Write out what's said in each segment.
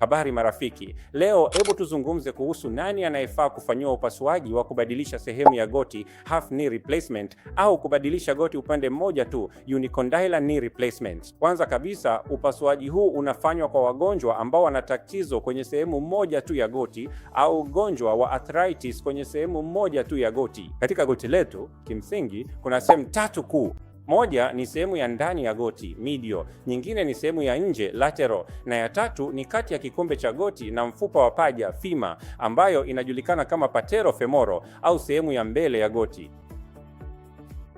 Habari marafiki, leo hebu tuzungumze kuhusu nani anayefaa kufanyiwa upasuaji wa kubadilisha sehemu ya goti, half knee replacement, au kubadilisha goti upande mmoja tu, unicondylar knee replacement. Kwanza kabisa, upasuaji huu unafanywa kwa wagonjwa ambao wana tatizo kwenye sehemu moja tu ya goti au ugonjwa wa arthritis kwenye sehemu moja tu ya goti. Katika goti letu, kimsingi kuna sehemu tatu kuu. Moja ni sehemu ya ndani ya goti medial, nyingine ni sehemu ya nje lateral, na ya tatu ni kati ya kikombe cha goti na mfupa wa paja femur, ambayo inajulikana kama patellofemoral au sehemu ya mbele ya goti.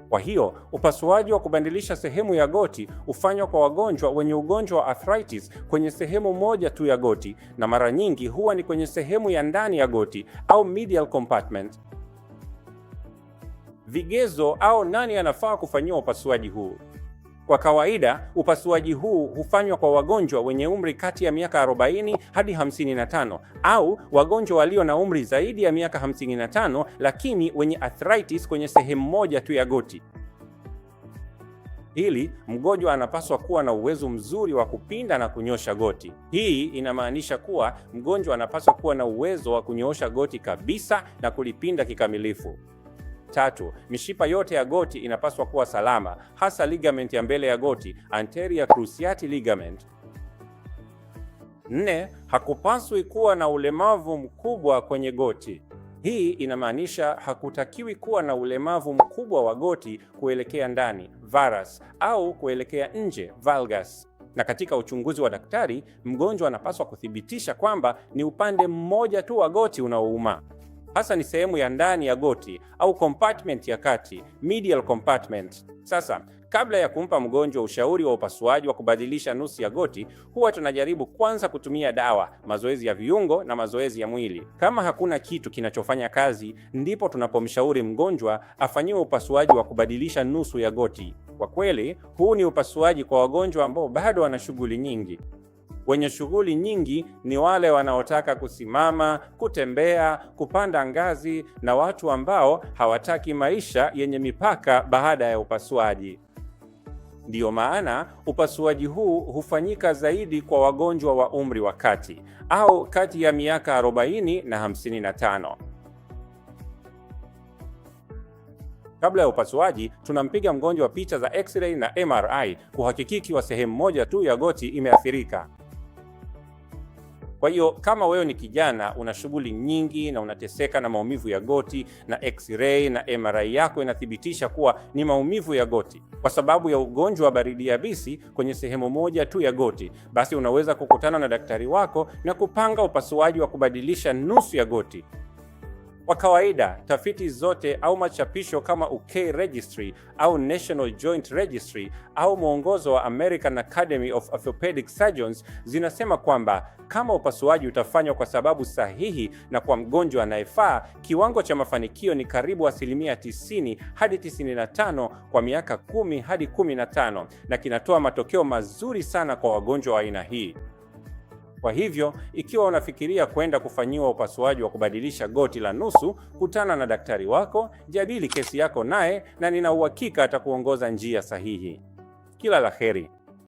Kwa hiyo upasuaji wa kubadilisha sehemu ya goti hufanywa kwa wagonjwa wenye ugonjwa wa arthritis kwenye sehemu moja tu ya goti, na mara nyingi huwa ni kwenye sehemu ya ndani ya goti au medial compartment. Vigezo au nani anafaa kufanyiwa upasuaji huu? Kwa kawaida upasuaji huu hufanywa kwa wagonjwa wenye umri kati ya miaka 40 hadi 55 au wagonjwa walio na umri zaidi ya miaka 55 lakini wenye arthritis kwenye sehemu moja tu ya goti. Hili mgonjwa anapaswa kuwa na uwezo mzuri wa kupinda na kunyosha goti. Hii inamaanisha kuwa mgonjwa anapaswa kuwa na uwezo wa kunyoosha goti kabisa na kulipinda kikamilifu. Tatu, mishipa yote ya goti inapaswa kuwa salama, hasa ligament ya mbele ya goti, anterior cruciate ligament. Nne, hakupaswi kuwa na ulemavu mkubwa kwenye goti. Hii inamaanisha hakutakiwi kuwa na ulemavu mkubwa wa goti kuelekea ndani, varus, au kuelekea nje, valgus. Na katika uchunguzi wa daktari, mgonjwa anapaswa kuthibitisha kwamba ni upande mmoja tu wa goti unaouma, hasa ni sehemu ya ndani ya goti au compartment ya kati, medial compartment. Sasa kabla ya kumpa mgonjwa ushauri wa upasuaji wa kubadilisha nusu ya goti, huwa tunajaribu kwanza kutumia dawa, mazoezi ya viungo na mazoezi ya mwili. Kama hakuna kitu kinachofanya kazi, ndipo tunapomshauri mgonjwa afanyiwe upasuaji wa kubadilisha nusu ya goti. Kwa kweli, huu ni upasuaji kwa wagonjwa ambao bado wana shughuli nyingi. Wenye shughuli nyingi ni wale wanaotaka kusimama, kutembea, kupanda ngazi na watu ambao hawataki maisha yenye mipaka baada ya upasuaji. Ndiyo maana upasuaji huu hufanyika zaidi kwa wagonjwa wa umri wa kati au kati ya miaka 40 na 55. Kabla ya upasuaji, tunampiga mgonjwa picha za X-ray na MRI kuhakiki ikiwa sehemu moja tu ya goti imeathirika. Kwa hiyo kama wewe ni kijana una shughuli nyingi na unateseka na maumivu ya goti na X-ray na MRI yako inathibitisha kuwa ni maumivu ya goti kwa sababu ya ugonjwa wa baridi yabisi kwenye sehemu moja tu ya goti, basi unaweza kukutana na daktari wako na kupanga upasuaji wa kubadilisha nusu ya goti. Kwa kawaida, tafiti zote au machapisho kama UK Registry au National Joint Registry au mwongozo wa American Academy of Orthopedic Surgeons zinasema kwamba kama upasuaji utafanywa kwa sababu sahihi na kwa mgonjwa anayefaa, kiwango cha mafanikio ni karibu asilimia 90 hadi 95 kwa miaka 10 hadi 15 na kinatoa matokeo mazuri sana kwa wagonjwa wa aina hii. Kwa hivyo, ikiwa unafikiria kwenda kufanyiwa upasuaji wa kubadilisha goti la nusu, kutana na daktari wako, jadili kesi yako naye, na nina uhakika atakuongoza njia sahihi. Kila la heri.